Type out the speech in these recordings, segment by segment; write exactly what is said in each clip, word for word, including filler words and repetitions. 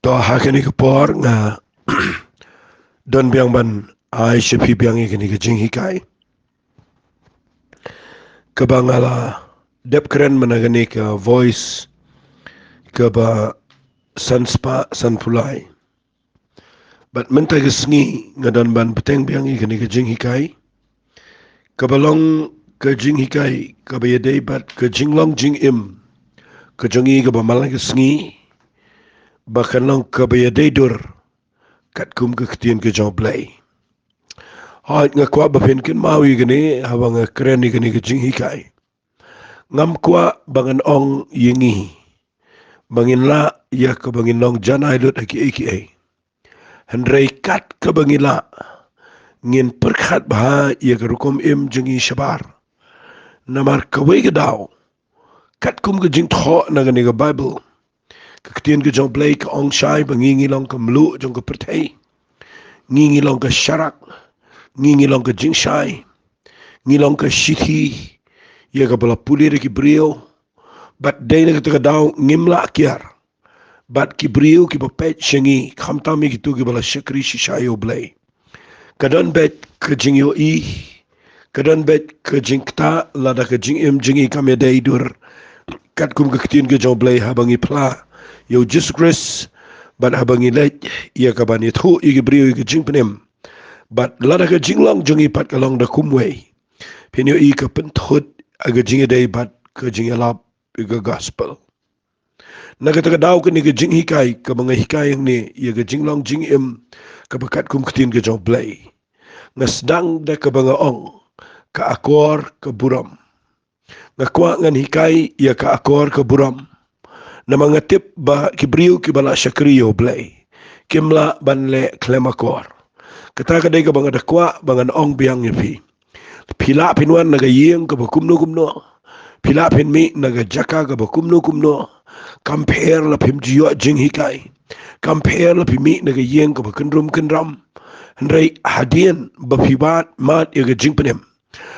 To, ha kane ka por nga don biang ban ai sha phi biang ïa kane ka jinghikai kaba nga la dep kren mynta kane ka Voice kaba san spah san phew lai. Bad mynta ka sngi nga don ban bteng biang ïa kane ka jinghikai kaba long ka jinghikai kaba ïadei bad ka jinglong jingim ka jong ngi kaba man la ka sngi, ba kan long kaba ïadei dur katkum ka ktien ka jong U Blei. Hooid, nga kwah ba phin kynmaw ïa kane haba nga kren ïa kane ka jinghikai. Ngam kwah ba ngan ong ïa ngi ba ngin lah ïa kaba ngin long janai lut ha kiei kiei. Hynrei kat kaba ngi lah, ngin pyrkhat bha ïa ka rukom im jong ngi shabar. Namar kawei ka daw, katkum ka jingthoh na kane ka Baibl, ka ktien ka jong U Blei ka ong shai ba ngi ngi long ka mluh jong ka pyrthei. Ngi ngi long ka sharak. Ngi ngi long ka jingshai. Ngi long ka shithi ïa kaba la pule da ki briew. Bad dei na kata ka daw ngim lah kiar bad ki briew kiba peit sha ngi, khamtam ïa kito kiba la shakri shisha ïa U Blei. Ka don beit ka jingïohi, ka don beit ka jingktah lada ka jingim jong ngi kam ïadei dur katkum ka ktien ka jong U Blei haba ngi phla ïa U Jisu Khrist bad haba ngi leit ïa kaban ïathuh ïa ki briew ïa ka jingpynim. Bad lada ka jinglong jong ngi pat ka long da kumwei, phin ïohi ka pynthut ha ka jingïadei bad ka jingïalap ïa ka gospel. Na kata ka daw kane ka jinghikai kaba nga hikai hangne ïa ka jinglong jingim kaba katkum ka ktien ka jong U Blei, nga sdang da kaba nga ong ka akor ka burom. Nga kwah ngan hikai ïa ka akor ka burom. Namar nga tip ba ki briew kiba la shakri ïa U Blei kim lah ban leh khlem akor. Kata ka dei kaba nga da kwah ba ngan ong biang ïa phi. Phi lah phin wan na ka ïing kaba kumno kumno. Phi lah phin mih na ka jaka kaba kumno kumno. Kam pher la phim ju ïoh jinghikai. Kam pher la phi mih na ka ïing kaba kynrum kynram. Hynrei hadien ba phi bat mad ïa ka jingpynim,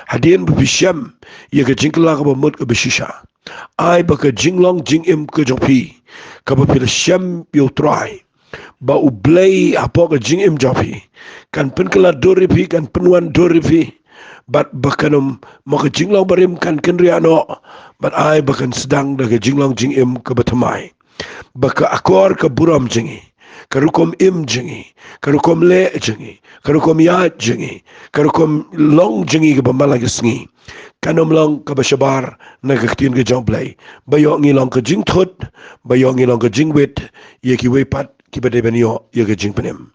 hadien ba phi shem ïa ka jingkylla kaba mut kaba shisha, ai ba ka jinglong jingim ka jong phi kaba phi la shem ïa U Trai, ba U Blei hapoh ka jingim jong phi kan pynkylla dur ïa phi, kan pynwan dur ïa phi. Bad ba kan ym, mo, ka jinglong barim kan kynriah noh. Bad ai ba kan sdang da ka jinglong jingim kaba thymmai, ba ka akor ka burom jong ngi, ka rukom im jong ngi, ka rukom leh jong ngi, ka rukom ïaid jong ngi, ka rukom long jong ngi kaba man la ka sngi kan ym long kaba shabar na ka ktien ka jong U Blei. Ba ïoh ngi long ka jingthut, ba ïoh ngi long ka jingwit ïa kiwei pat kiba dei ban ïoh ïa ka jingpynim.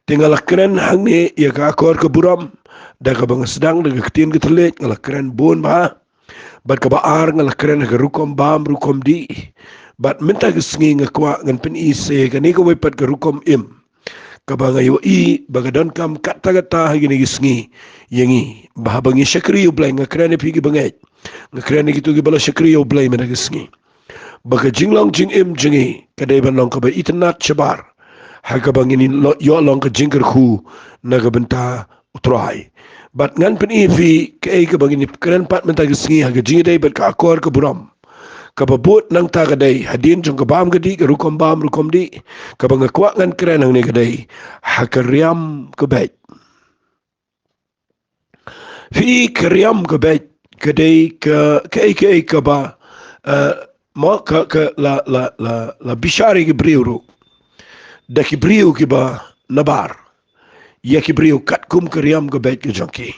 Te nga la kren hangne ïa ka akor ka burom da kaba nga sdang da ka ktien ka thylliej, nga la kren bun bha. Bad kaba ar nga la kren ha ka rukom bam rukom dih. Bad mynta ka sngi nga kwah ngan pyni sa ïa kane kawei pat ka rukom im kaba nga ïohi ba ka donkam katta katta ha kine ki sngi ïa ngi. Ba haba ngi shakri ïa U Blei, nga kren ïa phi kiba ngeit, nga kren ïa kito kiba la shakri ïa U Blei mynta ka sngi, ba ka jinglong jingim jong ngi ka dei ban long kaba itynnad shabar ha kaba ngin lo-, ïoh long ka jingkyrkhu na ka bynta U Trai. Bad ngan pyni ïa phi kaei kaba ngin kren pat mynta ka sngi ha ka jingïadei bad ka akor ka burom. Kaba bud nangta ka dei hadien jong ka bam ka dih, ka rukom bam rukom dih, kaba nga kwah ngan kren hangne ka dei ha ka riam ka beit. Phi, ka riam ka beit ka dei ka, kaei kaei kaba, eh, mo, ka, ka la, la, la, la bishar ïa ki briew ruh, da ki briew kiba nabar ïa ki briew katkum ka riam ka beit ka jong ki.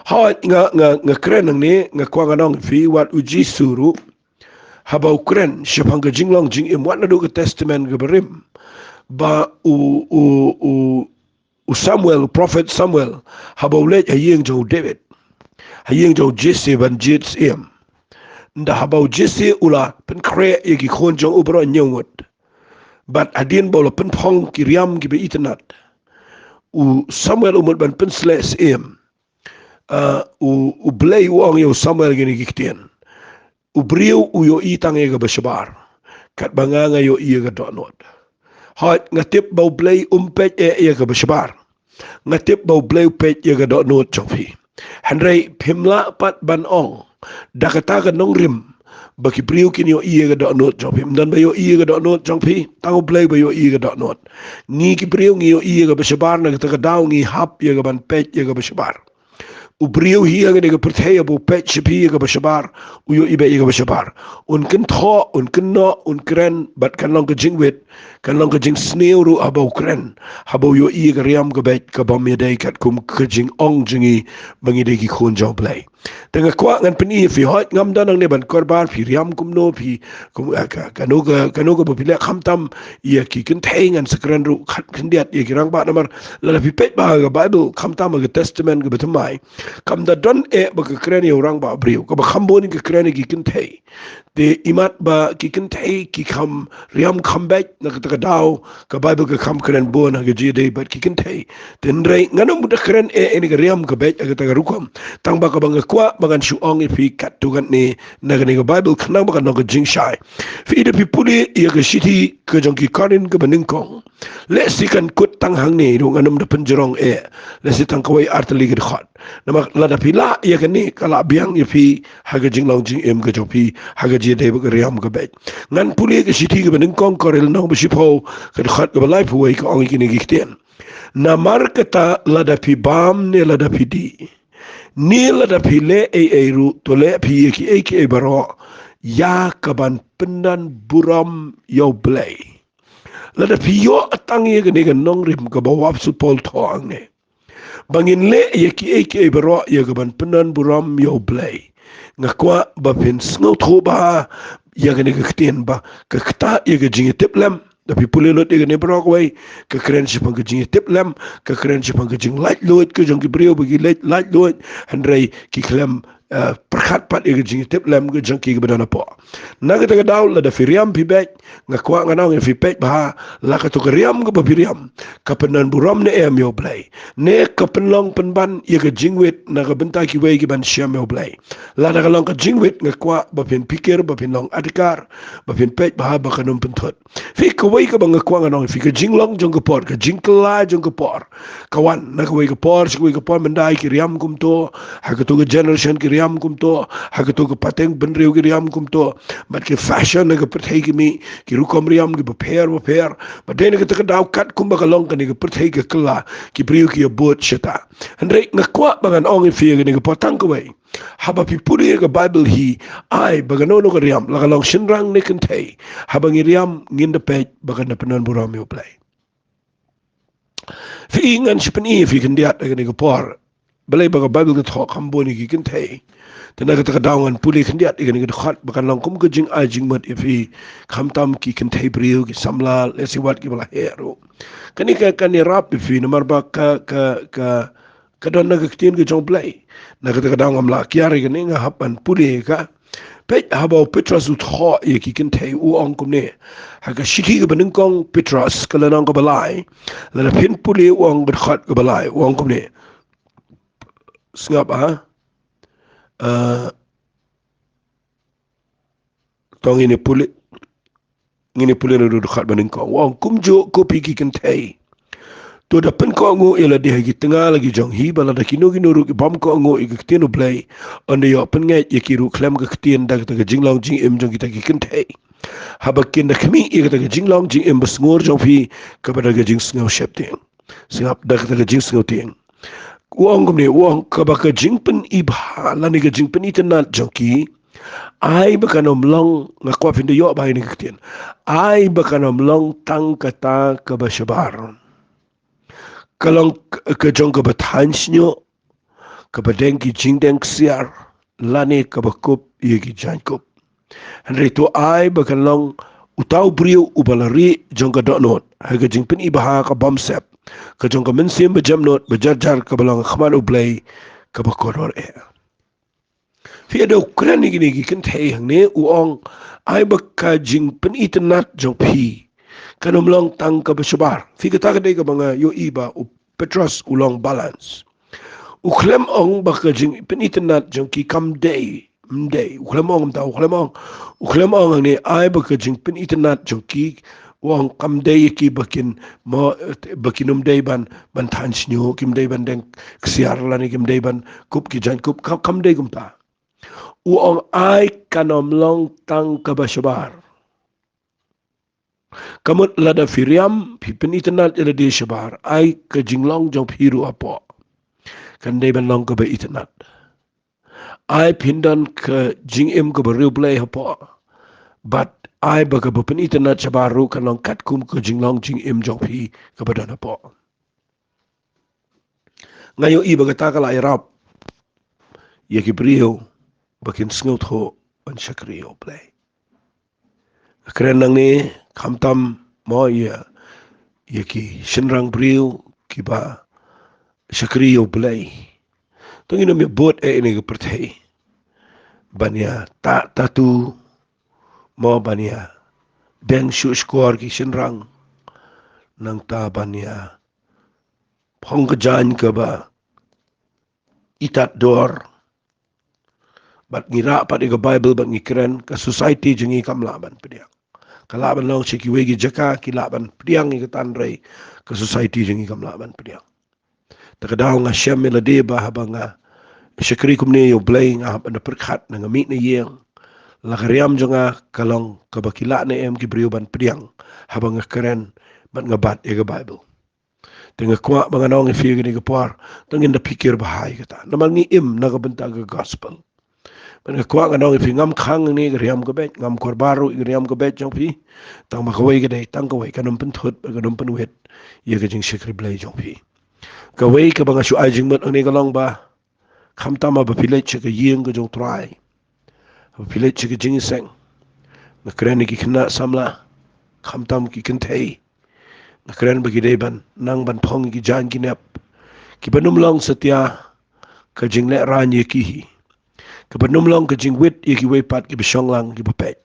Hooid, nga, nga, nga kren hangne, nga kwah ngan ong ïa phi wat U Jisu ruh haba u kren shaphang ka jinglong jingim, wat naduh ka Testament kaba rim, ba u, u, u, u Samuel, u prophet Samuel, haba u leit ha ïing jong u David, ha ïing jong u Jesse ban jied syiem. Nda haba u Jesse u la pynkhreh ïa ki khun jong u baroh hynñiew ngut, bad hadien ba u la pynphong ki riam kiba itynnad, u Samuel u mut ban pynsleh syiem. Ah, u, U Blei u ong ïa u Samuel kine ki ktien: U briew u ïohi tang ïa kaba shabar, katba nga, nga ïohi ïa ka dohnud. Hooid, nga tip ba U Blei um peit eh ïa kaba shabar. Nga tip ba U Blei u peit ïa ka dohnud jong phi. Hynrei phim lah pat ban ong da kata ka nongrim ba ki briew kin ïohi ïa ka dohnud jong phi. Ym don ba ïohi ïa ka dohnud jong phi, tang U Blei ba ïohi ïa ka dohnud. Ngi ki briew ngi ïohi ïa kaba shabar, na kata ka daw ngi hap ïa kaban peit ïa kaba shabar. U briew hi ha kane ka pyrthei haba u peit sha phi ïa kaba shabar, u ïohi beit ïa kaba shabar. Un kynthoh, un kynnoh, un kren, bad kan long ka jingwit, kan long ka jingsniew ruh haba u kren, haba u ïohi ïa ka riam ka beit kaba ym ïadei katkum ka jingong jong ngi ba ngi dei ki khun jong U Blei. Te nga kwah ngan pyni ïa phi, hooid ngam don hangne ban kyrpad, phi riam kumno, phi kum, ah, ka, kano ka, kano kaba phi leh, khamtam ïa ki kynthei, ngan sa kren ruh khyndiat ïa ki rangbah, namar lada phi peit bha ha ka Baibl, khamtam ha ka Testament kaba thymmai, kam da don eh ba ka kren ïa u rangbah briew, kaba kham bun ka kren ïa ki kynthei. Te imat ba ki kynthei ki kham riam kham beit, na kata ka daw ka Baibl ka kham kren bun ha ka jingïadei bad ki kynthei. Te hynrei ngan ym da kren eh ïa kane ka riam ka beit ha kata ka rukom, tang ba kaba nga kwah ba ngan shu ong ïa phi katto katne na kane ka Baibl, khnang ba kan long ka jingshai. Phi, da phi pule ïa ka shithi ka jong ki Korinth kaba nyngkong, lehse kan kut tang hangne ruh, ngan ym da pynjrong eh, lehse tang kawei ar tylli ki dkhot. Namar lada phi lah ïa kane, ka lah biang ïa phi ha ka jinglong jingim ka jong phi ha ka jingïadei bad ka riam ka beit. Ngan pule ka shithi kaba nyngkong Korinth lynnong ba shiphew, ka dkhot kaba laiphew wei, ka ong ïa kine ki ktien: Namarkata lada phi bam ne lada phi dih, ne lada phi leh ei ei ruh, to leh phi ïa kiei kiei baroh ïa kaban pyndonburom ïa U Blei. Lada phi ïoh tang ïa kane ka nongrim kaba u Apostol Paul thoh hangne, ba ngin leh ïa kiei kiei baroh ïa kaban pyndonburom ïa U Blei, nga kwah ba phin sngewthuh bha ïa kane ka ktien, ba ka ktah ïa ka jingïatiplem. Da phi pule lut ïa kane baroh kawei, ka kren shaphang ka jingïatiplem, ka kren shaphang ka jinglaitluid ka jong ki briew, ba ki leh laitluid, hynrei ki khlem, eh, pyrkhat pat ïa ka jingïatiplem ka jong ki kaba don hapoh. Na kata ka daw, lada phi riam phi beit, nga kwah ngan ong ïa phi, peit bha, la kato ka riam kaba phi riam ka pyndonburom ne em ïa U Blei, ne ka pynlong pynban ïa ka jingwit na ka bynta kiwei kiban shem ïa U Blei. Lada ka long ka jingwit, nga kwah ba phin pyrkhat, ba phin long adkar, ba phin peit bha, ba kan ym pynthut. Phi, kawei kaba nga kwah ngan ong ïa phi, ka jinglong jong ka por, ka jingkylla jong ka por, ka wan na kawei ka por sha kawei ka por. Mynta ki riam kumto, ha kato ka generation ki riam kumto, ha kato ka pateng bynriew ki riam kumto, bad ki fashion na ka pyrthei ki mih, ki rukom riam kiba pher ba pher. Bad dei na kata ka daw, katkum ba ka long kane ka pyrthei ka kylla, ki briew ki ïabud shata. Hynrei nga kwah ba ngan ong ïa phi ïa kane ka por tang kawei, haba phi pule ïa ka Baibl hi, ai ba kano kano ka riam, la ka long shynrang ne kynthei, haba ngi riam ngin da peit ba kan da pyndonburom ïa U Blei. Phi, ngan shu pyni ïa phi khyndiat ha kane ka por. Balei ba ka Baibl ka thoh kham bun ïa ki kynthei? Te na kata ka daw ngan pule khyndiat ïa kane ka dkhot ba kan long kum ka jingai jingmut ïa phi, khamtam ki kynthei briew, ki samla, lehse wat kiba la heh ruh. Kane ka, kan ïarap ïa phi namar ba ka, ka, ka, ka don na ka ktien ka jong U Blei. Na kata ka daw ngam lah kiar ïa kane, nga hap ban pule ïa ka. Peit haba u Petros u thoh ïa ki kynthei, u ong kumne. Ha ka shithi kaba nyngkong Petros ka lynnong kaba lai, lada phin pule, u ong ka dkhot kaba lai, u ong kumne. Sngap, ha? Eh, to ngin ïa pule, ngin ïa pule na u dkhot ba nyngkong. U ong: Kumjuh ko phi ki kynthei, to da pynkohnguh ïa lade ha ki tnga la ki jong hi, ba lada kino kino ruh ki bym kohnguh ïa ka ktien U Blei, yn da ïoh pynngeit ïa ki ruh khlem ka ktien, da kata ka jinglong jingim jong kita ki kynthei, haba kin da khmih ïa kata ka jinglong jingim basngur jong phi, kaba da ka jingsngew sheptieng. Sngap, da kata ka jingsngew tieng. U ong kumne, u ong: Kaba ka jingpyni bha lane ka jingpynitynnad jong ki, ai ba kan ym long, nga kwah phin da ïoh bha ïa kane ka ktien, ai ba kan ym long tang kata kaba shabar. Ka long k-, ka jong kaba thaiñ shñiuh, kaba deng ki jingdeng ksiar, lane kaba kup ïa ki jaiñkup. Hynrei to ai ba kan long uta u briew uba la rieh jong ka dohnud ha ka jingpyni bha ka bymsep, ka jong ka mynsiem bajemnud bajarjar kaba long ha khmat U Blei, kaba kordor eh. Phi, haba u kren ïa kine ki kynthei hangne, u ong: Ai ba ka jingpynitynnad jong phi kan ym long tang kaba shabar. Phi, kata ka dei kaba nga ïohi ba u Petros u long balance. U khlem ong ba ka jingpynitynnad jong ki kam dei, ym dei. U khlem ong kumta, u khlem ong. U khlem ong hangne, ai ba ka jingpynitynnad jong ki, u ong, kam dei ïa ki ba kin mo, ba kin ym dei ban, ban thaiñ shñiuh, kim dei ban deng ksiar, lane kim dei ban kup ki jaiñkup, kam, kam dei kumta. U ong ai kan ym long tang kaba shabar. Ka mut lada phi riam, phi pynitynnad ïa lade shabar, ai ka jinglong jong phi ruh hapoh kan dei ban long kaba itynnad. Ai phin don ka jingim kaba riewblei hapoh. Bad ai ba kaba pynitynnad shabar ruh kan long katkum ka jinglong jingim jong phi kaba don hapoh. Nga ïohi ba kata ka la ïarap ïa ki briew ba kin sngewthuh ban shakri ïa U Blei. Kren nangne khamtam mo ïa, ïa ki shynrang briew kiba shakri ïa U Blei. To ngin ym ïa bud eh ïa kane ka pyrthei ban ïa ta, tatu mo ban ïa beng shuh shkor ki shynrang. Nangta ban ïa phong ka jaiñ kaba itat dor. Bad ngi rah pat ïa ka Bible bad ngi kren, ka society jong ngi kam lah ban pdiang. Ka lah ban long sha kiwei ki jaka ki lah ban pdiang ïa ka tan rei, ka society jong ngi kam lah ban pdiang. Te ka daw nga shem ïa lade ba haba nga shakri kumne ïa U Blei nga hap ban da pyrkhat na nga mih na ïing, la ka riam jong nga ka long kaba ki lah ne em ki briew ban pdiang haba nga kren bad nga bat ïa ka Bible. Te nga kwah ba ngan ong ïa phi kane ka por, to ngin da phikir bha ïa kata. Namar ngi im na ka bynta ka gospel. Bad nga kwah ngan ong ïa phi, ngam khang ïa ka riam ka beit, ngam kyrpad ruh ïa ka riam ka beit jong phi. Tang ba kawei ka dei, tang kawei, kan ym pynthut, kan ym pynwit ïa ka jingshakri Blei jong phi. Kawei kaba nga shu ai jingmut hangne ka long ba khamtam haba phi leit sha ka ïing ka jong U Trai, haba phi leit sha ka jingïaseng, nga kren ïa ki khynnah samla, khamtam ki kynthei, nga kren ba ki dei ban nang ban phong ïa ki jaiñ ki nep kiban ym long satia ka jinglehrain ïa ki hi, kaban ym long ka jingwit ïa kiwei pat kiba shong lang kiba peit.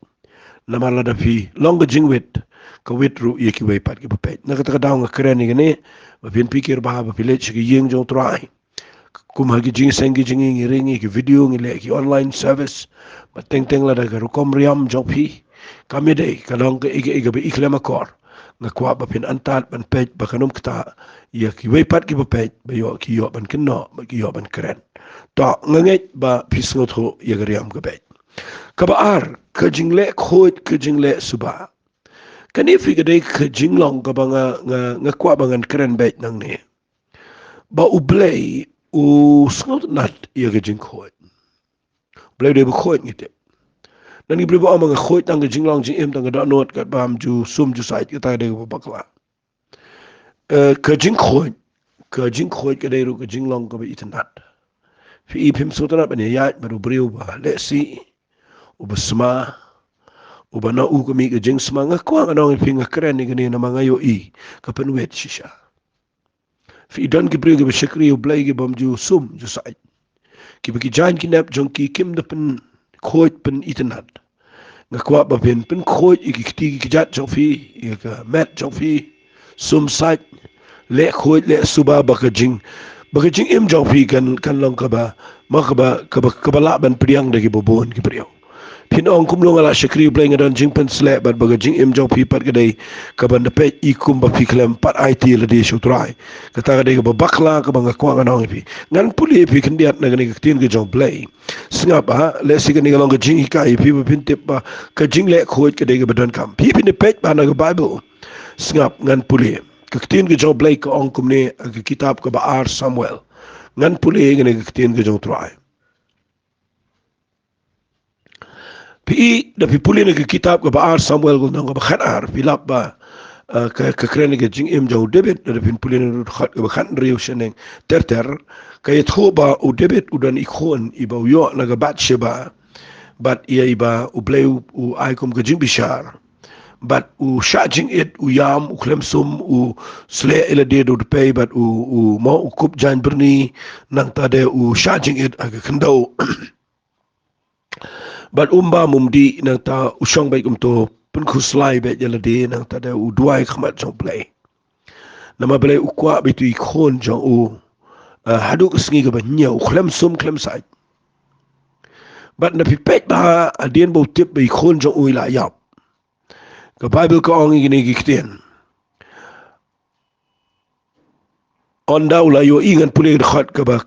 Namar lada phi long ka jingwit, ka wit ruh ïa kiwei pat kiba peit. Na kata ka daw nga kren ïa kane ba phin phikir bha ba phi leit sha ka ïing jong U Trai. Kum ha ki jingïaseng ki jong ngi, ngi ring ïa ki video, ngi leh ki online service. Bad teng teng lada ka rukom riam jong phi kam ïadei, ka long kaei kaei kaba i khlem akor, nga kwah ba phin antad ban peit ba kan ym ktah ïa kiwei pat kiba peit ba ïoh, ki ïoh ban kynnoh, ba ki ïoh ban kren. To nga ngeit ba phi sngewthuh ïa ka riam ka beit. Kaba ar, ka jingleh khuid, ka jingleh suba. Kane phi ka dei ka jinglong kaba nga, nga, nga kwah ba ngan kren beit nangne. Ba U Blei u sngewtynnad ïa ka jingkhuid. U Blei u dei ba khuid, ngi tip. Nangne U Blei ba ong ba nga khuid tang ka jinglong jingim, tang ka dohnud, katba ym ju sum ju sait, kata ka dei kaba bakla. Eh, ka jingkhuid, ka jingkhuid ka dei ruh ka jinglong kaba itynnad. Phi i phim sngewtynnad ban ïaid bad u briew uba lehse, uba sma, uba na u ka mih ka jingsma. Nga kwah ngan ong ïa phi, nga kren ïa kane namar nga ïohi ka pynwit shisha. Phi i don ki briew kiba shakri ïa U Blei kiba ym ju sum ju sait, kiba ki jaiñ ki nep jong ki kim da pynkhuid pynitynnad. Nga kwah ba phin pynkhuid ïa ki kti ki kjat jong phi, ïa ka met jong phi, sum sait, leh khuid leh suba, ba ka jing, ba ka jingim jong phi kan, kan long kaba, ma kaba, kaba, kaba lah ban pdiang da kiba bun ki briew. Phin ong kumno nga la shakri U Blei, nga don jingpynsleh, bad ba ka jingim jong phi pat ka dei kaban da peit i kumba phi khlem pat aiti ïa lade sha U Trai. Kata ka dei kaba bakla kaba nga kwah ngan ong ïa phi. Ngan pule ïa phi khyndiat na kane ka ktien ka jong U Blei. Sngap ha, lehse kane ka long ka jinghikai ïa phi ba phin tip ba ka jingleh khuid ka dei kaba donkam. Phi, phin ïa peit bha na ka Bible. Sngap, ngan pule. Ka ktien ka jong U Blei ka ong kumne ha ka kitab kaba ar Samuel. Ngan pule ïa kane ka ktien ka jong U Trai. Phi i, da phi pule na ka kitab kaba ar Samuel, ka lynnong kaba khatar, phi lap ba, eh, ka, ka kren ka jingim jong u David, da phin pule na ka dkhot kaba khathynriew shaneng ter ter, ka ïathuh ba u David u don i khun iba u ïoh na ka Bathsheba, bad ïa iba U Blei u, u ai kum ka jingbishar. Bad u shah jingit, u ïam, u khlem sum, u sleh ïa lade da u dpei, bad u, u mo, u kup jaiñ byrni, nangta de u shah jingit ha ka khyndew. Bad um bam um dih, nangta u shong beit kumto, pynkhuslai beit ïa lade, nangta de u duwai khmat jong U Blei. Namar Blei u kwah ba itu i khun jong u, eh, haduh ka sngi kaba hynñiew, u khlem sum khlem sait. Bad na phi peit bha, hadien ba u tip ba i khun jong u i la ïap, ka Bible ka ong ïa kine ki ktien. Ynda u la ïohi, ngan pule ka dkhot kaba,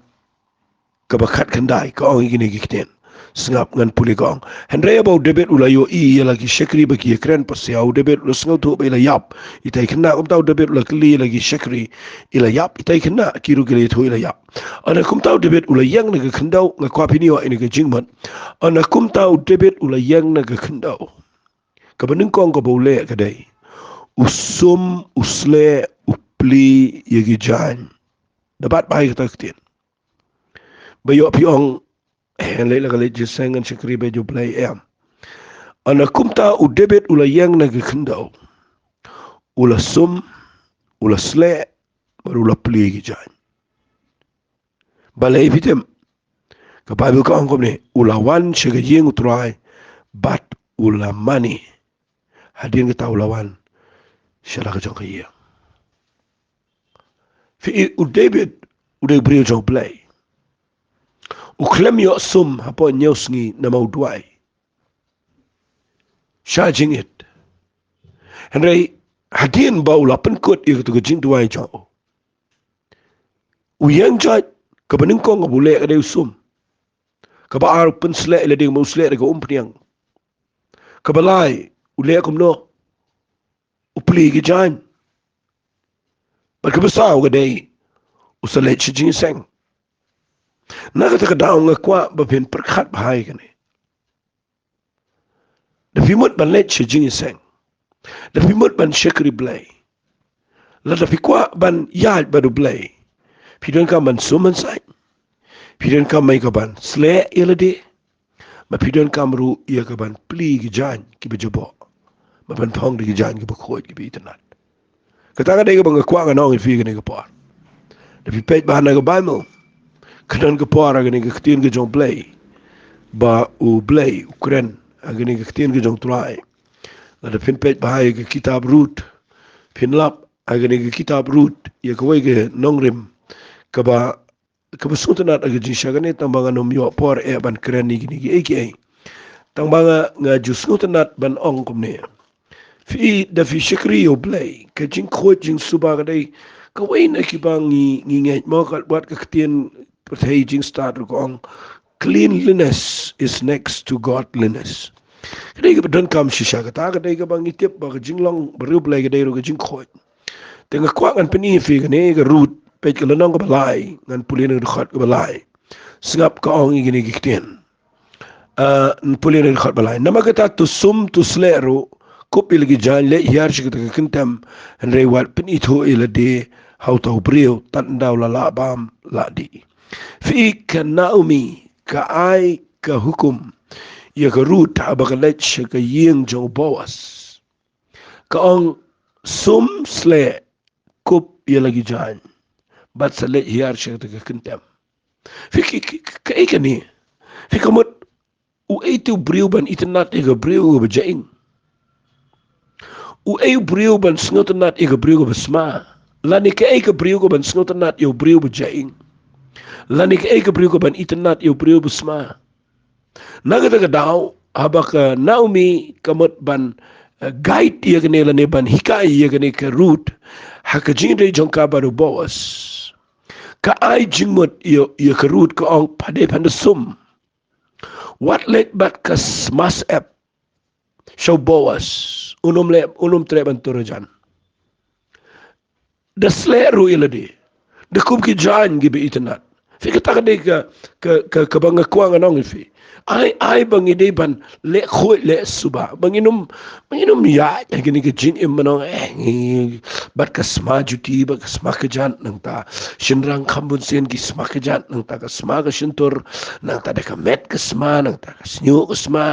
kaba khatkhyndai, ka ong ïa kine ki ktien. Sngap, ngan pule, ka ong: Hynrei haba u David u la ïohi ïa la ki shakri ba ki ïakren pasiaw, u David u la sngewthuh ba i la ïap ita i khynnah. Kumta u David u la kylli ïa la ki shakri: I la ïap ita i khynnah? Ki ruh ki la ïathuh i la ïap. Ynda kumta u David u la ïeng na ka khyndew. Nga kwah phin ïohi ïa kane ka jingmut. Ynda kumta u David u la ïeng na ka khyndew. Kaba nyngkong kaba u leh ka dei u sum, u sleh, u plie ïa ki jaiñ. Da bat bha ïa kata ka ktien. Ba ïoh phi ong, eh, leit la ka leit jingïaseng, ngan shakri beit ïa u Blei, em. Ynda kumta u David u la ïeng na ka khyndew, u la sum, u la sleh, bad u la plie ïa ki jaiñ. Balei, phi tip? Ka Baibl ka ong kumne: U la wan sha ka ïing u Trai bad u la mane. Hadien kata u la wan sha la ka jong ka ïing. Phi i, u David u dei u briew jong u Blei. U khlem ïoh sum hapoh hynñiew sngi namar u duwai sha jingit. Hynrei hadien ba u la pynkut ïa kata ka jingduwai jong u, u ïeng jait. Kaba nyngkong kaba u leh ka dei u sum. Kaba ar, u pynsleh ïa lade, u sleh da ka umphniang. Kaba lai, u leh kumno? U plie ki jaiñ. Bad kaba saw ka dei u sa leit sha jingïaseng. Na kata ka daw nga kwah ba phin pyrkhat bha ïa kane. Da phi mut ban leit sha jingïaseng, da phi mut ban shakri Blei, lada phi kwah ban ïaid bad u Blei, phi donkam ban sum ban saiñ. Phi donkam ïa ka ban sleh ïa lade. Bad phi donkam ruh ïa ka ban plie ki jaiñ kiba jaboh, bad ban phong da ki jaiñ kiba khuid, kiba itynnad. Kata ka dei kaba nga kwah ngan ong ïa phi kane ka por. Da phi peit bha na ka Baibl, ka don ka por ha kane ka ktien ka jong u Blei ba u Blei u kren ha kane ka ktien ka jong u Trai. Lada phin peit bha ïa ka kitab Ruth, phin lap ha kane ka kitab Ruth ïa kawei ka nongrim kaba, kaba sngewtynnat ha ka jingshisha kane, tang ba ngan ym ïoh por eh ban kren ïa kine kiei kiei. Tang ba nga, nga ju sngewtynnat ban ong kumne. Phi, da phi shakri ïa u Blei, ka jingkhuid jingsuba ka dei kawei na kiba ngi, ngi ngeit mo, ka, wat ka ktien pyrthei jingstad ruh ka ong, "Cleanliness is next to godliness." Ka dei kaba donkam shisha kata, ka dei kaba ngi tip ba ka jinglong briew Blei ka dei ruh ka jingkhuid. Te nga kwah ngan pyni ïa phi kane ka Ruth, peit ka lynnong kaba lai, ngan pule na ka dkhot kaba lai. Sngap, ka ong ïa kine ki ktien. Ah, ngan pule na ka dkhot ba lai. Namar kata, to sum to sleh ruh, kup ïa la ki jaiñ, leit hiar sha kata ka kyntem, hynrei wat pynithuh ïa lade ha uta u briew tad ynda u la lah bam lah dih. Phi i, ka Naomi ka ai ka hukum ïa ka Ruth haba ka leit sha ka ïing jong u Boas. Ka ong, sum, sleh, kup ïa la ki jaiñ, bad sa leit hiar sha kata ka kyntem. Phi, ki, ki, ki, kaei kane? Phi, ka mut uei te u briew ban itynnad ïa ka briew kaba jaïing? Uei u briew ban sngewtynnad ïa ka briew kaba sma? Lane kaei ka briew kaban sngewtynnad ïa u briew ba jaïing? Lane kaei ka briew kaban itynnad ïa u briew ba sma? Na kata ka daw, haba ka Naomi ka mut ban, eh, guide ïa kane lane ban hikai ïa kane ka Ruth ha ka jingïadei jong ka bad u Boas, ka ai jingmut ïa, ïa ka Ruth, ka ong, pha dei phan da sum. Wat leit bad ka sma syep sha u Boas. Un ym leh, un ym treh ban tur hajan. Da sleh ruh ïa lade, da kup ki jaiñ kiba itynnad. Phi, kata ka dei ka, ka, ka, kaba nga kwah ngan ong ïa phi. Ai, ai ba ngi dei ban leh khuid leh suba, ba ngin ym, ba ngin ym ïaid ha kine ki jingim ban ong, eh, ngi bad ka sma juti, bad ka sma kjat, nangta shynrang kham bun sien ki sma kjat, nangta ka sma ka shyntur, nangta da ka met ka sma, nangta ka shñiuh ka sma,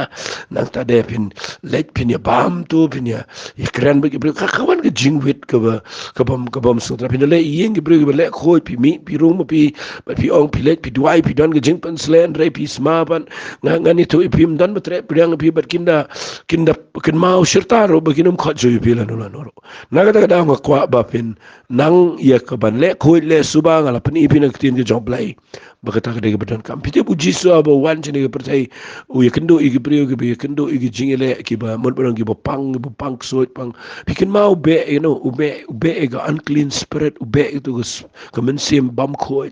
nangta da phin leit phin ïa bam tu, phin ïa, ïa kren bad ki briew. Ka, ka wan ka jingwit kaba, kabym, kabym sngewtynnad. Phin da leh ïing ki briew kiba leh khuid, phi mih phi rung ma phi, bad phi ong phi leit phi duwai, phi don ka jingpynsleh, hynrei phi sma pat. Nga, ngan ïathuh ïa phi, ym don ba treh pdiang ïa phi, bad kin da, kin da kynmaw shirta ruh ba kin ym khot shuh ïa phi lano lano ruh. Na kata ka daw nga kwah ba phin nang ïa kaban leh khuid leh suba, nga la pyni ïa phi na ka ktien ka jong u Blei ba kata ka dei kaba donkam. Phi tip, u Jisu haba u wan shane ha ka pyrthei, u ïakynduh ïa ki briew kiba ïakynduh ïa ki jingïaleh kiba mut ban ong kiba pang, kiba pang ksuid pang. Phi kynmaw u beh, you know, u beh, u beh ïa ka unclean spirit, u beh ïa ka, ka mynsiem bymkhuid.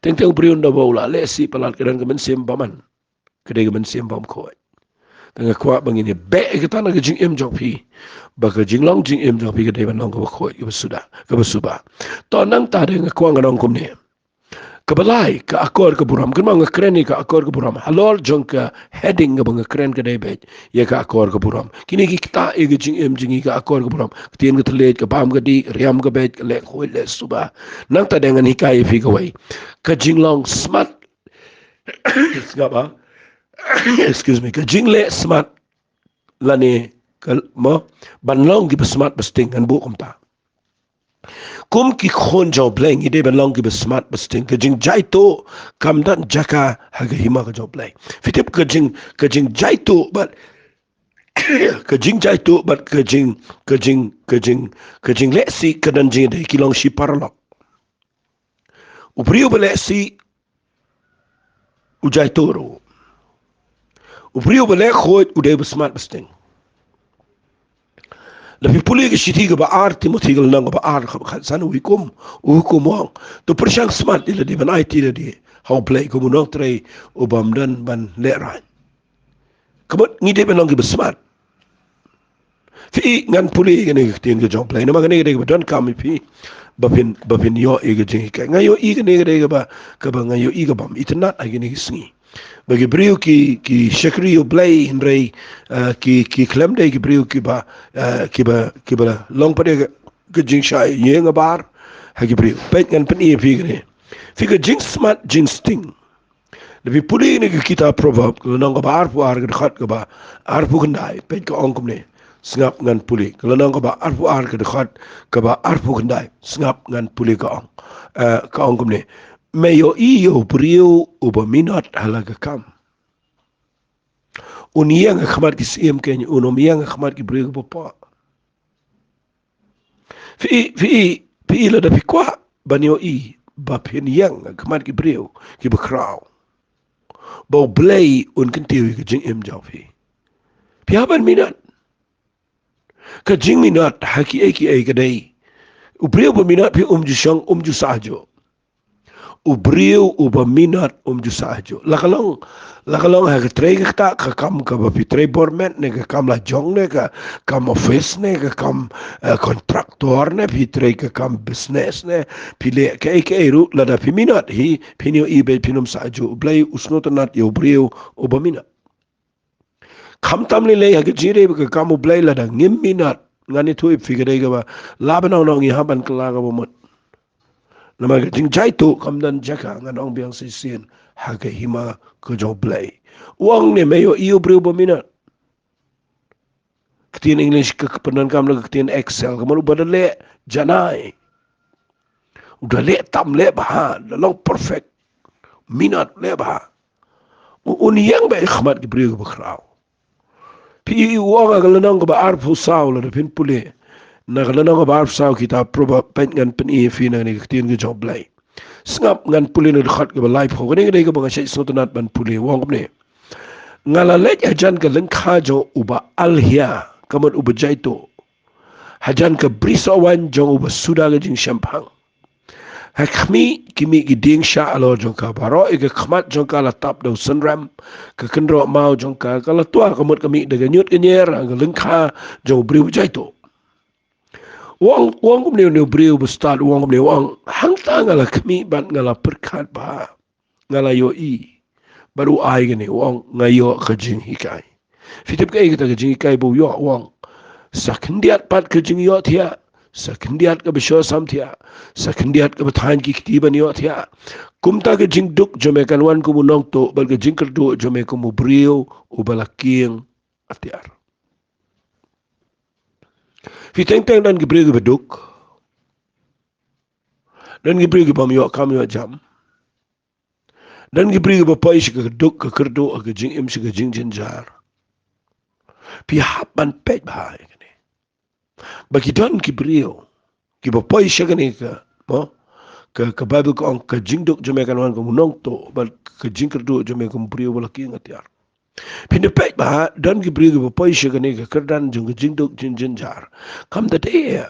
Teng teng u briew ynda ba u la leh sih palat ka don ka mynsiem bymman. ka dei ka mynsiem bymkhuid. Te nga kwah ba ngin ïa beh ïa kata na ka jingim jong phi, ba ka jinglong jingim jong phi ka dei ban long kaba khuid, kaba suda, kaba suba. To nangta de nga kwah ngan ong kumne. Kaba lai, ka akor ka burom. Kynmaw nga kren ïa ka akor ka burom halor jong ka heading kaba nga kren ka dei beit ïa ka akor ka burom. Kine ki ktah ïa ka jingim jong ngi, ka akor ka burom. Ka ktien ka thylliej, ka bam ka dih, ka riam ka beit, ka leh khuid leh suba. Nangta de ngan hikai ïa phi kawei. Ka jinglong smat. Sngap, ha? Excuse me. Ka jingleh smat lane ka, mo, ban long kiba smat ba sting, ngan buh kumta. Kum ki khun jong U Blei ngi dei ban long kiba smat ba sting. Ka jingjaituh kam don jaka ha ka hima ka jong U Blei. Phi tip, ka jing, ka jingjaituh bad ka jingjaituh bad ka jing, ka jing, ka jing, ka jingleh sih ka don jingïadei, ki long shi paralok. U briew ba leh sih u jaituh ruh. U briew ba leh khuid u dei ba smat ba sting. Lada phi pule ka shithi kaba ar Timothi ka lynnong kaba ar, kaba khatsan, u hukum, u hukum u ong, to pyrshang smat ïa lade ban aiti ïa lade ha U Blei kum u nongtrei u bym don ban lehraiñ. Ka mut ngi dei ban long kiba smat. Phi, ngan pule ïa kane ka ktien ka jong U Blei namar kane ka dei kaba donkam ïa phi ba phin, ba phin ïoh ïa ka jinghikai. Nga ïohi kane ka dei kaba, kaba nga ïohi ka bym itynnad ha kine ki sngi. Ba ki briew ki, ki shakri U Blei hynrei, eh, ki, ki khlem dei ki briew kiba, eh, kiba, kiba long pat ïa ka, ka jingshai ïeng abar ha ki briew. Peit, ngan pyni ïa phi kane. Phi, ka jingsmat jingsting. Lada phi pule ïa kane ka kitab Proverb, ka lynnong kaba arphew ar, ka dkhot kaba arphew khyndai, peit ka ong kumne. Sngap, ngan pule. Ka lynnong kaba arphew ar, ka dkhot kaba arphew khyndai. Sngap, ngan pule, ka ong. Eh, ka ong kumne. Me ïohi ïa u briew uba minot ha la ka kam. Un ïeng ha khmat ki syiem keiñ, un ym ïeng ha khmat ki briew kiba pop. Phi, phi, phi, lada phi kwah ban ïohi ba phin ïeng ha khmat ki briew kiba khraw, ba U Blei un kyntiew ïa ka jingim jong phi, phi hap ban minot. Ka jingminot ha kiei kiei ka dei. U briew ba minot, phi, um ju shong, um ju sah juh. U briew uba minot um ju sah juh. La ka long, la ka long ha ka trei ka ktah, ka kam kaba phi trei bor met ne ka kam la jong ne ka kam office ne ka kam, eh, contractor ne phi trei ka kam business ne phi leh kaei kaei ruh, lada phi minot hi, phin ïohi ba phin ym sah juh. U Blei u sngewtynnat ïa u briew uba minot. Khamtam lei lei ha ka jingim ba ka kam U Blei, lada ngim minot, ngan ïathuh ïa phi, ka dei kaba lah ban ong ngi hap ban kylla kaba mut. Namar ka jingjaituh kam don jaka, ngan ong biang shisien, ha ka hima ka jong U Blei. U ong ne, me ïohi ïa u briew ba minot. Ka ktien English ka, ka pyndonkam da ka ktien excel, ka mut uba da leh janai. U da leh tam, leh bha, da long perfect. Minot, leh bha. U, un ïeng beit ha khmat ki briew kiba khraw. Phi, u ong ha ka lynnong kaba arphew saw, lada phin pule na ka lynnong kaba arphew saw kitab Proverb, peit, ngan pyni ïa phi na kane ka ktien ka jong U Blei. Sngap, ngan pule na ka dkhot kaba laiphew. Kane ka dei kaba nga shait sngewtynnat ban pule, u ong kumne. Nga la leit hajan ka lyngkha jong uba alhia, ka mut uba jaituh, hajan ka bri sohwaiñ jong uba suda ka jingshemphang. Ha khmih ki mih ki dieng shah halor jong ka, baroh ïa ka khmat jong ka la tap da u synrem, ka kynroh maw jong ka ka la twa, ka mut ka mih da ka ñiut ka ñier ha ka lyngkha jong u briew uba jaituh. U ong, u ong kumne une u briew uba stad, u ong kumne, u ong, hangta nga la khmih bad nga la pyrkhat bha. Nga la ïohi. Bad u ai kane, u ong, nga ïoh ka jinghikai. Phi tip kaei kata ka jinghikai ba u ïoh, u ong, sa khyndiat pat ka jingïohthiah, sa khyndiat kaba shu samthiah, sa khyndiat kaba thaiñ ki kti ban ïohthiah. Kumta ka jingduk jong me kan wan kum u nongtuh, bad ka jingkyrduh jong me kum u briew uba la kieng atiar. Phi, teng teng don ki briew kiba duk. Don ki briew ki bym ïoh kam ïoh jam. Don ki briew kiba poi sha ka duk ka kyrduh, ka jingim sha ka jingjynjar. Phi hap ban peit bha ïa kane. Ba ki don ki briew kiba poi sha kane ka, mo, ka, ka Baibl ka ong ka jingduk jong me kan wan kum u nongtuh, bad ka jingkyrduh jong me kum u briew uba la kieng atiar. Phin da peit bha, don ki briew kiba poi sha kane ka kyrdan jong ka jingduk jingjynjar. Kam da dei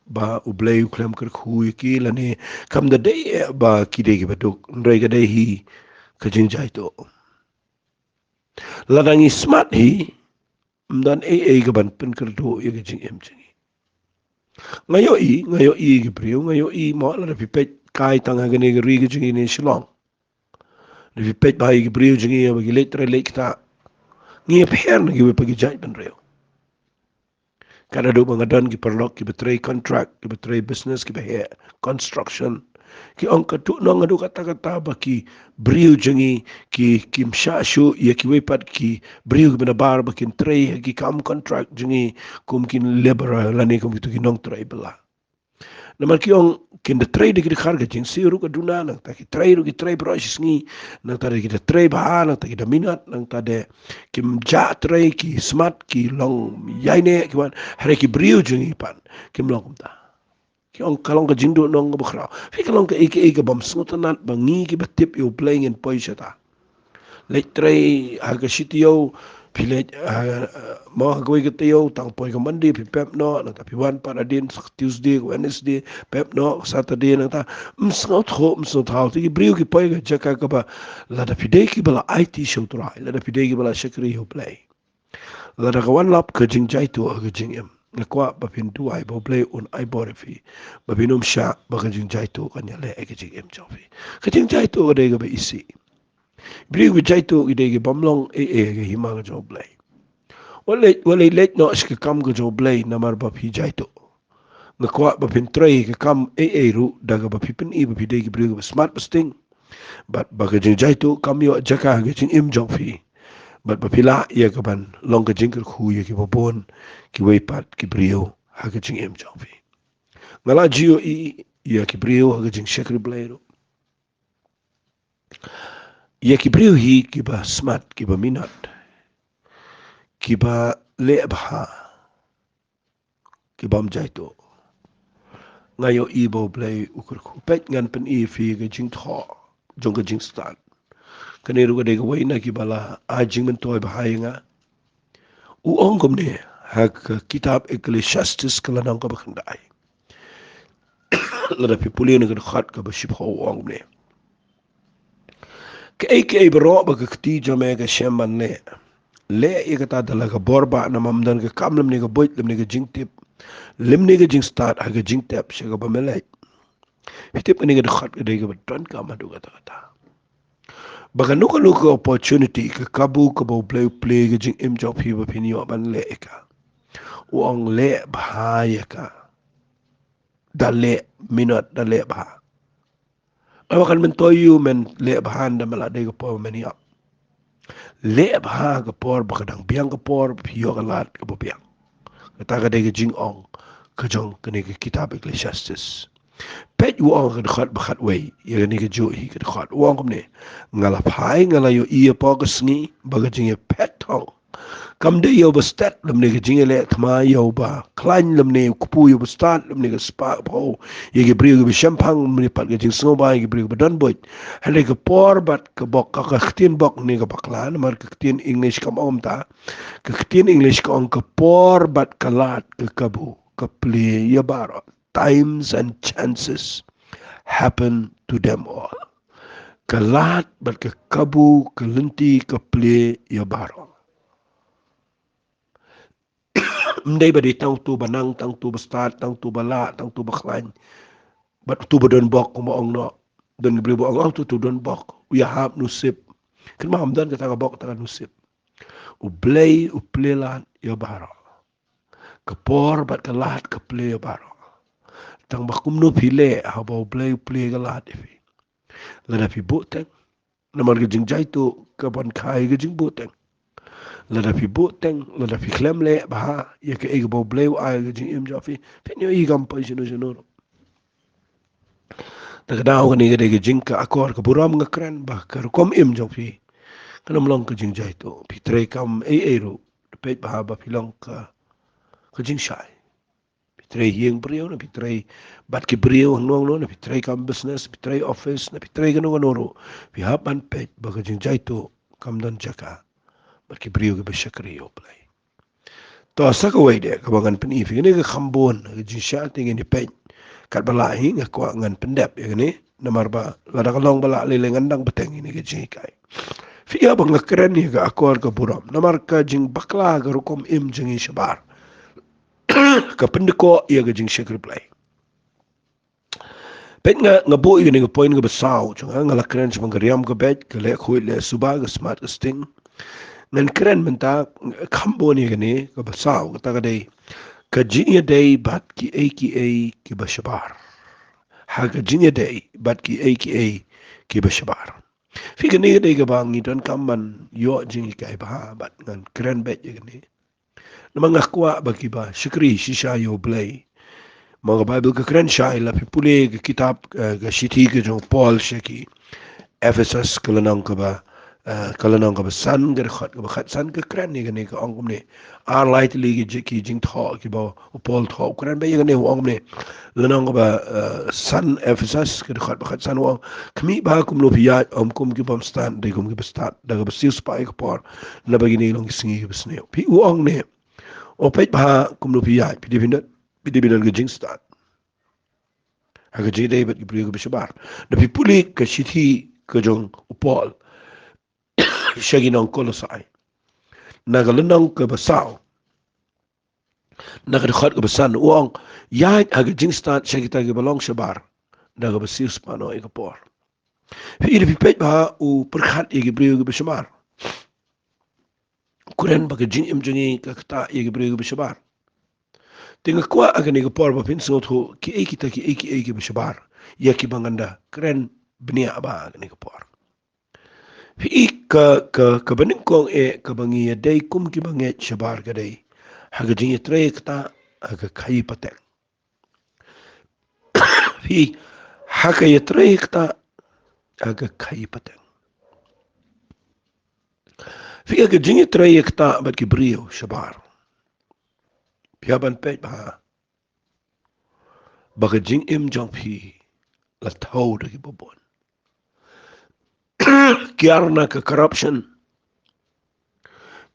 ba U Blei u khlem kyrkhu ïa ki lane kam da dei ba ki dei kiba duk, hynrei ka dei hi ka jingjaituh. Lada ngi smat hi, ym don ei ei ka ban pynkyrduh ïa ka jingim jong ngi. Nga ïohi, nga ïohi ki briew, nga ïohi mo, lada phi peit kai tang ha kane ka ri ka jong ngi ne Shillong. Lada phi peit bha ïa ki briew jong ngi ba ki leit trei leit ktah, ngi ïapher na kiwei pat ki jait bynriew. Ka naduh ba nga don ki paralok kiba trei contract, kiba trei business, kiba heh construction, ki ong ka tuh nong haduh katta katta ba ki briew jong ngi ki, kim shah shuh ïa kiwei pat ki briew kiba nabar ba kin trei ha ki kam contract jong ngi kum ki labour lane kum kito ki nongtrei bylla. Namar ki ong kin da trei da ki dkhar, ka jingsiew ruh ka duna, nangta ki trei ruh ki trei baroh shi sngi, nangta da ki da trei bha, nangta ki da minot, nangta da kim jah trei, ki smat, ki long ïaineh, ki wan, hynrei ki briew jong ngi pat kim long kumta. Ki ong ka long ka jingduh nong kaba khraw. Phi, ka long kaei kaei ka bym sngewtynnat ba ngi kiba tip ïa U Blei ngin poi shata. Leit trei ha ka shi taïew, phi leit ha, mo, ha kawei ka taïew, tang poi ka Monday phi pep noh, nangta phi wan pat hadien Tuesday, Wednesday, pep noh Saturday, nangta ym sngewthuh, ym sngewthaw. Te ki briew ki poi ha ka jaka kaba, lada phi dei kiba la aiti sha U Trai, lada phi dei kiba la shakri ïa U Blei, lada ka wan lap ka jingjaituh ha ka jingim, nga kwah ba phin duwai ba U Blei un ai bor ïa phi, ba phin ym shah ba ka jingjaituh kan ïaleh ha ka jingim jong phi. Ka jingjaituh ka dei kaba isih. Briew kiba jaituh ki dei ki bym long ei ei ha ka hima ka jong U Blei. Wat leit, wat leit leit noh sha ka kam ka jong U Blei namar ba phi jaituh. Nga kwah ba phin trei ka kam ei ei ruh da kaba phi pyni ba phi dei ki briew kiba smat ba sting, bad ba ka jingjaituh kam ïoh jaka ha ka jingim jong phi, bad ba phi lah ïa ka ban long ka jingkyrkhu ïa kiba bun, kiwei pat ki briew ha ka jingim jong phi. Nga la ju ïohi ïa ki briew ha ka jingshakri Blei ruh, ïa ki briew hi kiba smat, kiba minot, kiba leh bha, ki bym jaituh. Nga ïohi ba U Blei u kyrkhu. Peit, ngan pyni ïa phi ka jingthoh jong ka jingstad. Kane ruh ka dei kawei na kiba la ai jingmyntoi bha ïa nga. U ong kumne ha ka kitab Ecclesiastes ka lynnong kaba khyndai, lada phi pule na ka dkhot kaba shiphew, u ong kumne: Kaei kaei baroh ba ka kti jong me ka shem ban leh, leh ïa kata da la ka bor bah, namar ym don ka kam lymne ka buit lymne ka jingtip lymne ka jingstad ha ka jingtep sha kaba me leit. Phi tip, kane ka dkhot ka dei kaba donkam haduh katta katta. Ba kano kano ka opportunity, ka kabu kaba U Blei u plie ha ka jingim jong phi ba phin ïoh ban leh ïa ka, u ong leh bha ïa ka. Da leh minot, da leh bha. Namar kan myntoi ïa u men leh bha ynda me la dei ka por ba men ïap. Leh bha ha ka por ba ka dang biang ka por, ba phi ïoh ka lad kaba biang. Kata ka dei ka jingong ka jong kane ka kitab Ecclesiastes. Peit, u ong ha ka dkhot ba khatwei ïa kane kajuh hi ka dkhot, u ong kumne: Nga la phai, nga la ïohi hapoh ka sngi ba ka jingïaphet thong kam dei ïa uba stet lymne ka jingïaleh thma, ïa uba khlaiñ lymne u kpu, ïa uba stad lymne ka spah phew, ïa ki briew kiba shemphang lymne pat ka jingsngewbha ïa ki briew kiba don buit. Hynrei ka por bad ka bok, ka, ka ktien bok ne ka bakla, namar ka ktien English kam ong kumta. Ka ktien English ka ong: Ka por bad ka lad ka kabu ka plie ïa baroh. Times and chances happen to them all. Ka lad bad ka kabu, ka lynti ka plie ïa baroh. Ym dei ba dei tang uto ba nang, tang uto ba stad, tang uto ba lah, tang uto ba khlaiñ, bad uto ba don bok, kumba ong noh. Don ki briew ba ong, ong uto, uto don bok, u ïahap nusip. Kynmaw, ym don kata ka bok, kata ka nusip. U Blei u plie lad ïa baroh. Ka por bad ka lad ka plie ïa baroh. Tang ba kumno phi leh haba U Blei u plie ka lad ïa phi. Lada phi buhteng, namar ka jingjaituh ka ban kha ïa ka jingbuhteng. Lada phi buhteng, lada phi khlem leh bha ïa kaei kaba U Blei u ai ha ka jingim jong phi, phin ïohi kam poi shano shano ruh. Te ka daw kane ka dei ka jing, ka akor, ka burom nga kren ba ka rukom im jong phi kan ym long ka jingjaituh. Phi trei kam ei ei ruh, peit bha ba phi long ka, ka jingshai. Phi trei ïing briew, ne phi trei bad ki briew hangno hangno, ne phi trei kam business, phi trei office, ne phi trei kano kano ruh, phi hap ban peit ba ka jingjaituh kam don jaka bad ki briew kiba shakri ïa U Blei. To, sa kawei de kaba ngan pyni ïa phi, kane ka kham bun, ka jingshai te ngin ïa peit. Katba lah hi, nga kwah ngan pyndep ïa kane, namar ba lada ka long ba lah lei lei ngan dang bteng ïa kane ka jinghikai. Phi ïa ba nga kren ïa ka akor ka burom. Namar ka jingbakla ka rukom im jong ngi shabar ka pyndkoh ïa ka jingshakri Blei. Peit nga, nga buh ïa kane ka point kaba saw, jong nga, nga la kren shaphang ka riam ka beit, ka leh khuid leh suba, ka smat ka sting. Ngan kren mynta kham bun ïa kane kaba saw, kata ka dei ka jingïadei bad kiei kiei kiba shabar. Ha ka jingïadei bad kiei kiei kiba shabar. Phi, kane ka dei kaba ngi donkam ban ïoh jinghikai bha, bad ngan kren beit ïa kane. Namar nga kwah ba kiba shakri shisha ïa U Blei. Ma ka Baibl ka kren shai, lada phi pule ka kitab, eh, ka shithi ka jong u Paul sha ki Ephesus, ka lynnong kaba, eh, ka lynnong kaba san, ka dkhot kaba khatsan, ka kren ïa kane, ka ong kumne. Ar lai tylli ki ji-, ki jingthoh kiba u Paul thoh, u kren beit ïa kane, u ong kumne. Lynnong kaba, eh, san Ephesus, ka dkhot ba khatsan, u ong: Khmih bha kumno phi ïaid, ym kum ki bym stad, hynrei kum kiba stad, da kaba siewspah ïa ka por, naba kine ki long ki sngi kiba sniew. Phi, u ong ne, u peit bha kumno phi ïaid, phi dei ban don, phi dei ban don ka jingstad ha ka jingïadei bad ki briew kiba shabar. Lada phi pule ka shithi ka jong u Paul sha ki nong Kolosai, na ka lynnong kaba saw, na ka dkhot kaba san, u ong: Ïaid ha ka jingstad sha kita kiba long shabar, da kaba siewspah noh ïa ka por. Phi, lada phi peit bha, u pyrkhat ïa ki briew kiba shabar. U kren ba ka jingim jong ngi ka ktah ïa ki briew kiba shabar. Te nga kwah ha kane ka por ba phin sngewthuh kiei kita kiei kiei kiba shabar ïa kiba ngan da kren bniah bha ha kane ka por. Phi, ka, ka, kaba nyngkong eh kaba ngi ïadei kum kiba ngeit shabar ka dei ha ka jingïatrei ktah ha ka khaïi pateng. Phi, ha ka ïatrei ktah ha ka khaïi pateng. Phi, ha ka jingïatrei ktah bad ki briew shabar, phi hap ban peit bha ba ka jingim jong phi la thew da kiba bun. Kiar na ka corruption,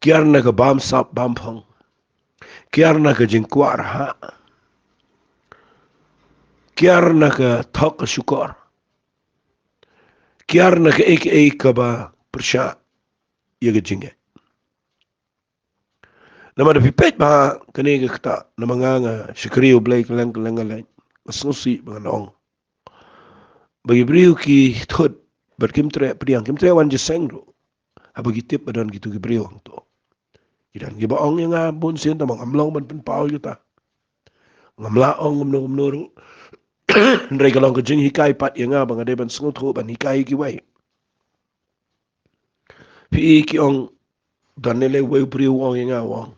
kiar na ka bamsap bamphong, kiar na ka jingkwah rhah, kiar na ka thok ka shukor, kiar na kaei kaei kaba pyrshah ïa ka jingngeit. Namar lada phi peit bha kane ka ktah, namar nga, nga shakri U Blei kylleng kylleng, nga leh, nga sngewsih ba ngan ong ba ki briew ki thut bad kim treh pdiang, kim treh wan jingïaseng ruh haba ki tip ba don kito ki briew hangto. Ki don kiba ong ïa nga bun sien, tangba ngam long ban pynpaw ïa kata. Ngam lah ong kumno kumno ruh. Hynrei ka long ka jinghikai pat ïa nga ba nga dei ban sngewthuh ban hikai ïa kiwei. Phi, ki ong, don ne lei uwei u briew u ong ïa nga, u ong: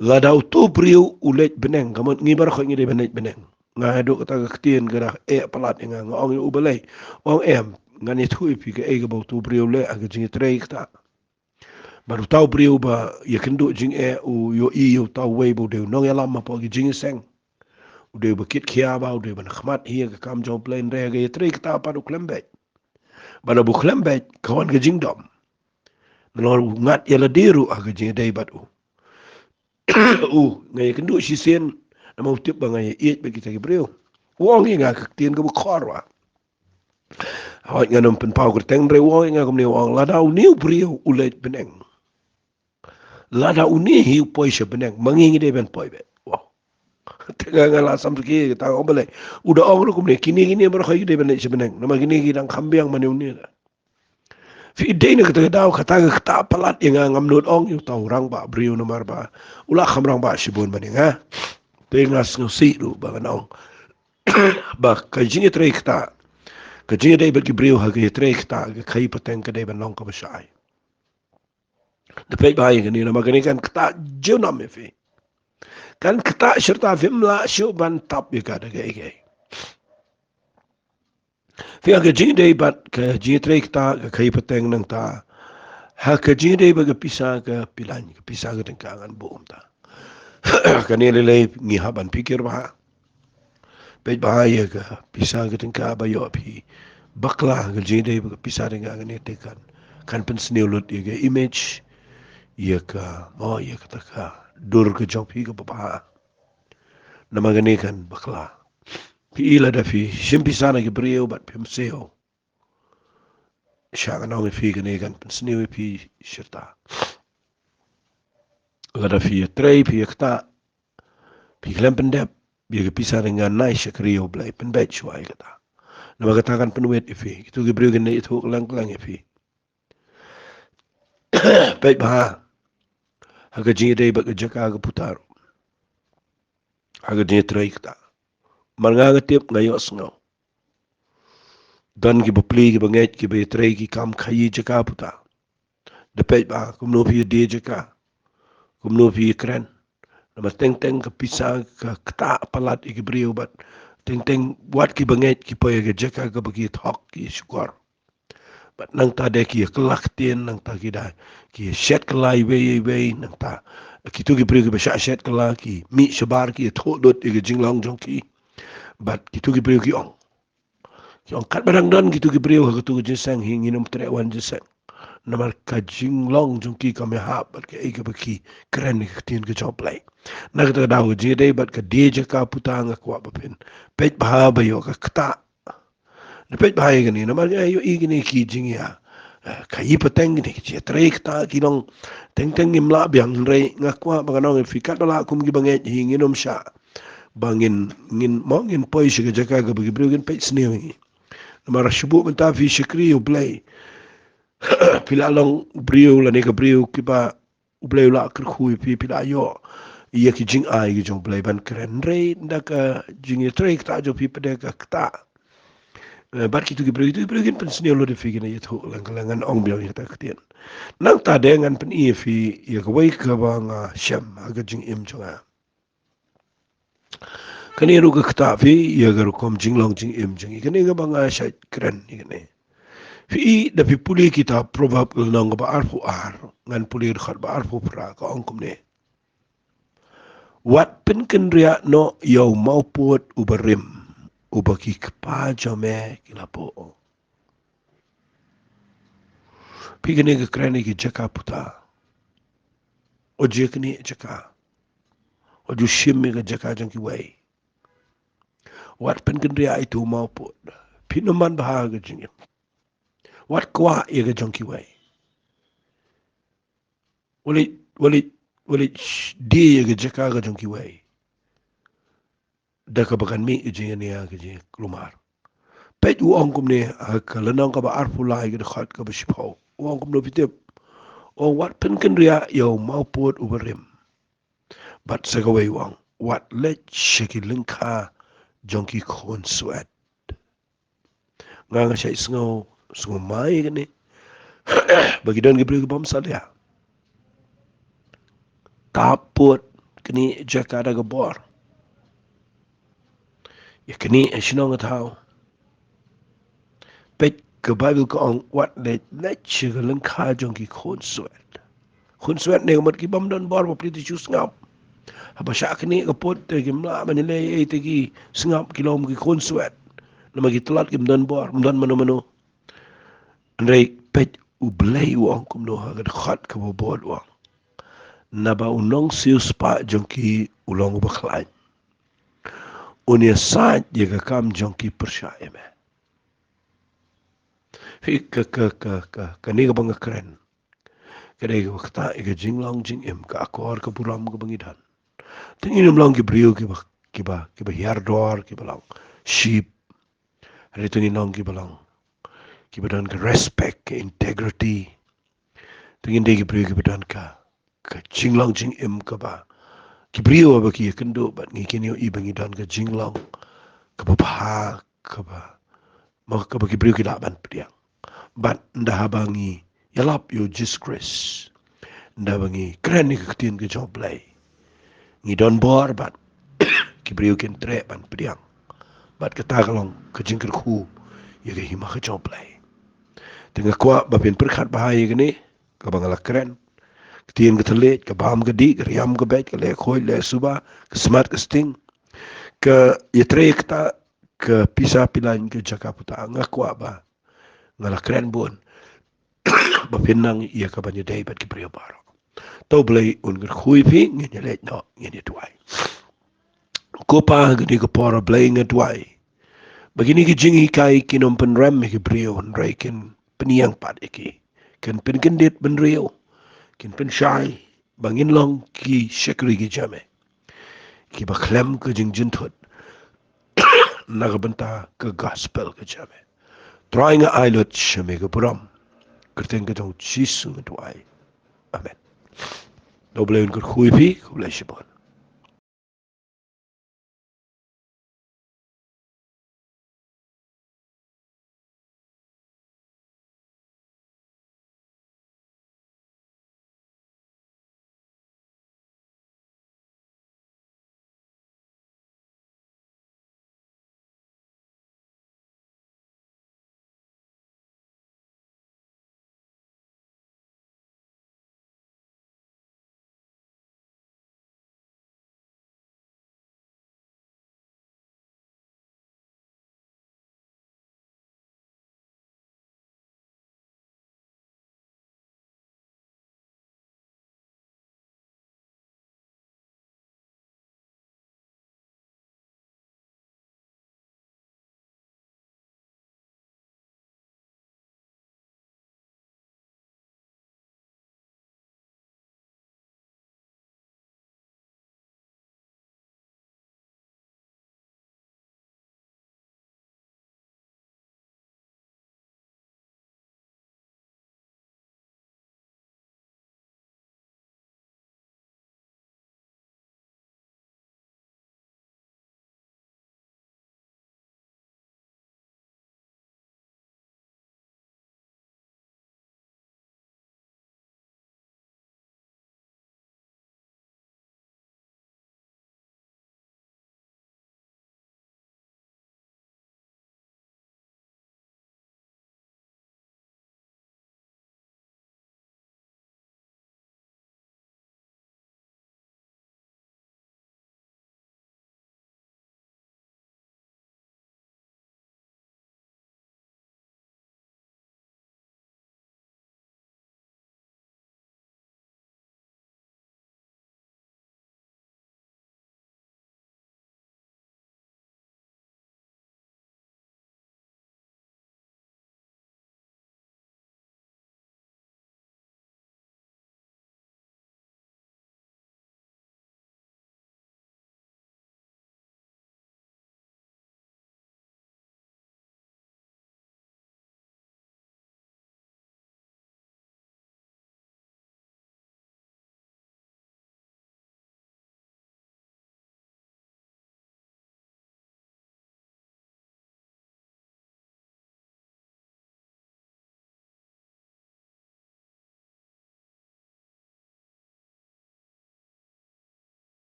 Lada uto u briew u leit bneng, ka mut ngi baroh ngi dei ban leit bneng. Nga ïoh kata ka ktien ka da eh palat ïa nga, nga ong ïa u: Balei? U ong: Em, ngan ïathuh ïa phi kaei kaba uto u briew u leh ha ka jingïatrei ktah. Bad uta u briew ba ïakynduh jingeh u ïohi ïa uta uwei ba u dei u nongïalam hapoh ki jingïaseng. U dei uba kit khia bha, u dei uba nakhmat hi ha ka kam jong U Blei, hynrei ha ka ïatrei ktah pat u khlem beit. Bad haba u khlem beit, ka wan ka jingdom. Nalor u ngat ïa lade ruh ha ka jingïadei bad u. U, nga ïakynduh shisien namar u tip ba nga ïaieit bad kita ki briew. U ong ïa nga ka ktien kaba khor bha. Hooid, ngan ym pynpaw kyrteng, hynrei u ong ïa nga kumne, u ong: Lada une u briew u leit bneng, lada une hi u poi sha bneng, ma ngi ngi dei ban poi beit. Wow. Te nga, nga la sam shuh ïa kata, nga ong: Balei? U da ong ruh kumne, kine kine baroh ki dei ban leit sha bneng, namar kine ki dang kham biang mane une. Phi, dei na kata ka daw kata ka ktah palat ïa nga, ngam nud ong ïa uta u rangbah briew namar ba u la kham rangbah shibun ban ïa nga. Te nga sngewsih ruh ba ngan ong ba ka jingïatrei ktah, ka jingïadei bad ki briew ha ka ïatrei ktah, ka khaïi pateng, ka dei ban long kaba shai. Da peit bha ïa kane, namar kane kan ktah junom ïa phi. Kan ktah shirta, phim lah shuh ban tap ïa ka da kaei kaei. Phi, ha ka jingïadei bad ka jingïatrei ktah, ka khaïi pateng, nangta ha ka jingïadei bad ka pisa ka pilan, ka pisa ka tyngka, ngan buh kumta. Kane lei lei ngi hap ban phikir bha. Peit bha ïa ka pisa ka tyngka ba ïoh phi bakla ha ka jingïadei bad ka pisa tyngka, kane te kan, kan pynsniew lut ïa ka image, ïa ka, mo, ïa kata ka dur ka jong phi kaba bha. Namar kane kan bakla. Phi, lada phi shim pisa na ki briew bad phim siew, sha ngan ong ïa phi kane, kan pynsniew ïa phi shirta. Lada phi ïatrei, phi ïa kata, phi khlem pyndep ïa ka pisa, ngan ai shakri ïa U Blei, pynbeit shuwa ïa kata. Namar kata kan pynwit ïa phi. Kito ki briew kin ïathuh kylleng kylleng ïa phi. Peit bha ha ka jingïadei bad ka jaka ka puta ruh, ha ka jingïatrei kata. Namar nga, nga tip, nga ïohsngew, don ki bapli, ki bangeit, ki ba ïatrei ki kam khaïi jaka puta. Da peit bha kumno phi ïadie jaka, kumno phi ïakren. Namar teng teng ka pisa ka ktah palat ïa ki briew, bad teng teng wat ki bangeit ki poi ha ka jaka kaba ki thok, ki shukor. Bad nangta de ki ïa kylla ktien, nangta ki da ki ïa shet kylla iwei ïa iwei, nangta kito ki briew kiba shah shet kylla ki mih shabar, ki ïathuh lut ïa ka jinglong jong ki. Bad kito ki briew ki ong, ki ong, katba dang don kito ki briew ha kato ka jingïaseng hi, ngin ym treh wan jingïaseng. Namar ka jinglong jong ki kam ïahap bad kaei kaba ki kren ïa ka ktien ka jong U Blei. Na kata ka daw, ka jingïadei bad ka die jaka puta, nga kwah ba phin peit bha ba ïoh ka ktah. Da peit bha ïa kine, namar nga ïohi kine ki jingïa, eh, khaïi pateng, kine ki jingïatrei kata ki long teng teng, ngim lah biang. Hynrei nga kwah ba ngan ong ïa phi, katba lah kum ki bangeit hi, ngin ym shah ba ngin, ngin, mo, ngin poi sha ka jaka kaba ki briew kin peit sniew ïa ngi. Namar shu buh mynta phi shakri ïa U Blei, phi lah long briew lane ka briew kiba U Blei u la kyrkhu ïa phi, phi la ïoh ïa ki jingai ki jong U Blei ban kren. Hynrei da ka jingïatrei kata jong phi pat de ka ktah. Eh, bad kito ki briew, kito ki briew kin pynsniew lut ïa phi, kin ïathuh lang ka lang, ngan ong biang ïa kata ka ktien. Nangta de ngan pyni ïa phi ïa kawei kaba nga shem ha ka jingim jong nga. Kane ruh ka ktah phi ïa ka rukom jinglong jingim jong ngi, kane kaba nga shait kren ïa kane. Phi i, da phi pule kitab Proverb lynnong kaba arphew ar, ngan pule dkhot ba arphew phra, ka ong kumne: Wat pynkynriah noh ïa u mawpud uba rim, uba ki kpa jong me ki la buh. Phi, kane ka kren ïa ka jaka puta. Wat ju knieh jaka. Wat ju shim ïa ka jaka jong kiwei. Wat pynkynriah ïa uto u mawpud. Phin ym man bha ha ka jingim. Wat kwah ïa ka jong kiwei. Wat leit, wat leit, wat leit die ïa ka jaka ka jong kiwei da kaba kan mih ka jingïania, ka jingïakulmar. Peit, u ong kumne ha ka lynnong kaba arphew lai, ka dkhot kaba shiphew. U ong kumno, phi tip? U ong: Wat pynkynriah ïa u mawpud uba rim. Bad sa kawei u ong: Wat leit sha ki lyngkha jong ki khunswet. Nga, nga shait sngew, sngewmai kane. Ba ki don ki briew ki bym salia. Tap pud, knieh jaka da ka bor. Ïa knieh shnong thaw. Peit, ka Baibl ka ong: Wat leit, leit sha ka lyngkha jong ki khunswet. Khunswet ne ka mut ki bym don bor, bapli te shu sngap. Haba shah knieh ka pud te kim lah ban ïaleh ei ei, te ki sngap, ki long ki khunswet. Namar ki tlot, kim don bor, ym don mano mano. Hynrei peit U Blei u ong kumno ha ka dkhot kaba bud, u ong: Naba u nongsiewspah jong ki u long uba khlaiñ. Un ïasaid ïa ka kam jong ki pyrshah ïa me. Phi, ka, ka, ka, ka, kane kaba nga kren ka dei kaba ktah ïa ka jinglong jingim, ka akor ka burom kaba ngi don. Te ngin ym long ki briew kiba, kiba, kiba hiar dor, kiba long sheep. Hynrei te ngin long kiba long, kiba don ka respect, ka integrity. Te ngin dei ki briew kiba don ka, ka jinglong jingim kaba ki briew haba ki ïakynduh bad ngi, kin ïohi ba ngi don ka jinglong kaba bha, kaba, mo, kaba ki briew ki lah ban pdiang. Bad ynda haba ngi ïalap ïa U Jisu Khrist, ynda ba ngi kren ïa ka ktien ka jong U Blei, ngi don bor bad ki briew kin treh ban pdiang. Bad kata ka long ka jingkyrkhu ïa ka hima ka jong U Blei. Te nga kwah ba phin pyrkhat bha ïa kane kaba nga la kren. Ka ktien ka thylliej, ka bam ka dih, ka riam ka beit, ka leh khuid leh suba, ka smat ka sting, ka ïatrei kata, ka pisa pilaiñ, ka jaka puta. Nga kwah ba nga la kren bun ba phin nang ïa ka ban ïadei bad ki briew baroh. To U Blei un kyrkhu ïa phi. Ngin ïa leit noh, ngin ïa duwai. Ko Pa, ha kane ka por, A Blei, nga duwai ba kine ki jinghikai kin ym pynrem ïa ki briew, hynrei kin pynïeng pat ïa ki. Kin pynkyndit bynriew, kin pynshai ba ngin long ki shakri ki jong me, kiba khlem ka jingjynthut na ka bynta ka gospel ka jong me. Trai, nga ai lut sha me ka burom. Kyrteng ka jong u Jisu nga duwai. Amen. To U Blei un kyrkhu ïa phi, khublei shibun.